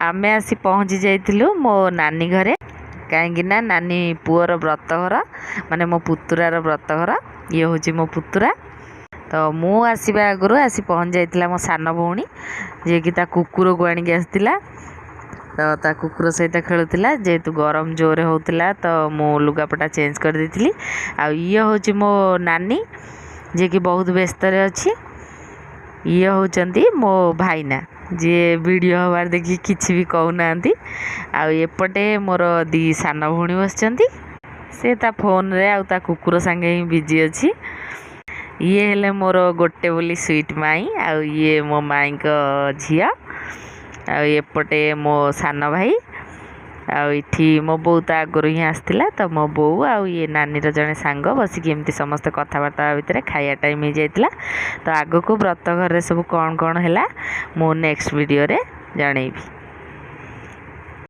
ଆମେ ଆସି ପହଞ୍ଚି ଯାଇଥିଲୁ ମୋ ନାନୀ ଘରେ, କାହିଁକି ନା ନାନୀ ପୁଅର ବ୍ରତଘର, ମାନେ ମୋ ପୁତୁରାର ବ୍ରତଘର। ଇଏ ହେଉଛି ମୋ ପୁତୁରା। ତ ମୁଁ ଆସିବା ଆଗରୁ ଆସି ପହଞ୍ଚି ଯାଇଥିଲା ମୋ ସାନ ଭଉଣୀ, ଯିଏକି ତା କୁକୁରକୁ ଆଣିକି ଆସିଥିଲା। ତ ତା କୁକୁର ସହିତ ଖେଳୁଥିଲା। ଯେହେତୁ ଗରମ ଜୋରରେ ହେଉଥିଲା, ତ ମୁଁ ଲୁଗାପଟା ଚେଞ୍ଜ କରିଦେଇଥିଲି। ଆଉ ଇଏ ହେଉଛି ମୋ ନାନୀ, ଯିଏକି ବହୁତ ବ୍ୟସ୍ତରେ ଅଛି। ଇଏ ହେଉଛନ୍ତି ମୋ ଭାଇନା, ଯିଏ ଭିଡ଼ିଓ ହେବାର ଦେଖିକି କିଛି ବି କହୁନାହାନ୍ତି। ଆଉ ଏପଟେ ମୋର ଦୁଇ ସାନ ଭଉଣୀ ବସିଛନ୍ତି। ସେ ତା ଫୋନ୍ରେ ଆଉ ତା କୁକୁର ସାଙ୍ଗେ ହିଁ ବିଜି ଅଛି। ଇଏ ହେଲେ ମୋର ଗୋଟେ ବୋଲି ସୁଇଟ୍ ମାଇଁ, ଆଉ ଇଏ ମୋ ମାଇଁଙ୍କ ଝିଅ। ଆଉ ଏପଟେ ମୋ ସାନ ଭାଇ। ଆଉ ଏଠି ମୋ ବୋଉ ତ ଆଗରୁ ହିଁ ଆସିଥିଲା। ତ ମୋ ବୋଉ ଆଉ ଇଏ ନାନୀର ଜଣେ ସାଙ୍ଗ ବସିକି ଏମିତି ସମସ୍ତେ କଥାବାର୍ତ୍ତା ଭିତରେ ଖାଇବା ଟାଇମ୍ ହେଇଯାଇଥିଲା। ତ ଆଗକୁ ବ୍ରତ ଘରରେ ସବୁ କ'ଣ କ'ଣ ହେଲା, ମୁଁ ନେକ୍ସଟ ଭିଡ଼ିଓରେ ଜଣେଇବି।